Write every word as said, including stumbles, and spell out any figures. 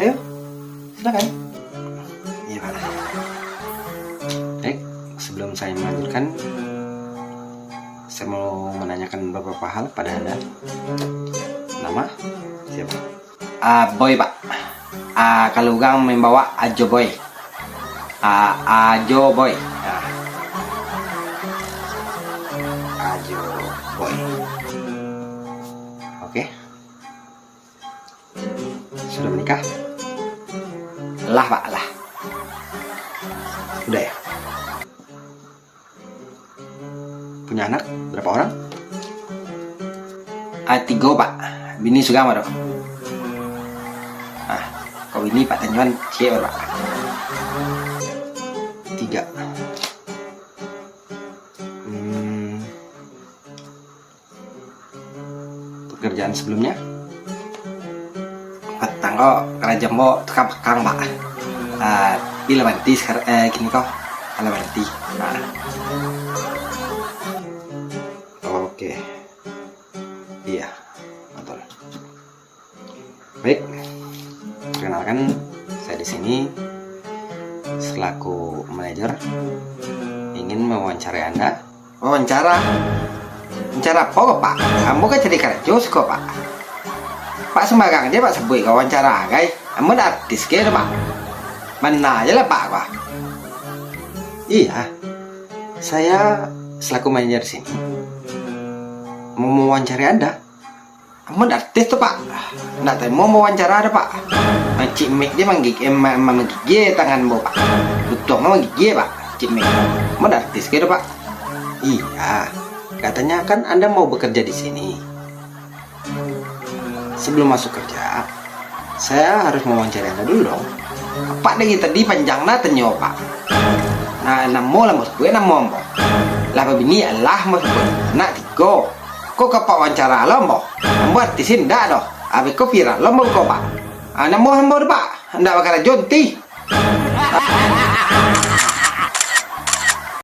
Ayo, silakan. Iya, Pak. Baik, sebelum saya melanjutkan, saya mau menanyakan beberapa hal pada Anda. Nama? Siapa? Ah, Boy, Pak. Ah, kalau urang mambawok Ajo Boy. Ah, Ajo Boy. Ah. Ajo Boy. Oke. Sudah menikah? Lah, Pak, lah. Udah ya? Punya anak berapa orang? Ah, tigo, Pak. Bini surang baru. Ah, kok bini Pak tanyoan ciek baru, Pak. Tiga. Hmm, pekerjaan sebelumnya? Patang ko karajo ambo tukang pakang, Pak. Ah, tapi lah baranti sakar-, eh, kini ko. Lah baranti. Ah. Oke. Iya, betul. Baik. Perkenalkan, saya di sini selaku manajer ingin mewawancarai Anda. Wawancara? Wawancara apo ko, Pak? Ambo kan cari karajo siko, Pak. Pak sumbarang se, Pak, sabuik ka wawancara, gai. Ambo ndak artis se doh, Pak. Bana se lah, Pak, ko. Iya. Saya selaku manajer sini mau mewawancarai Anda. Ambo ndak artis tu, Pak. Ndak tarimo wawancara doh, Pak. Mancik mic se manggig-, eh, ma-, ma-, manggigil tangan ambo, Pak. Butuang manggigil, Pak. Cik mic. Ambo ndak artis se doh, Pak. Iya. Katanya kan Anda mau bekerja di sini. Sebelum masuk kerja, saya harus mewawancarai Anda dulu dong. Apak dari tadi panjang nah tanyo, Pak. Nah, namo lah ambo sabuik, namo ambo. Lah babini alah ambo sabuik. Anak tigo. Ko ka Apak wawancara lo ambo? Ambo artis indak doh. Abih ko viral lo ambo ko, Pak. Ah, namo ambo tu, Pak? Ndak bakarajo nanti.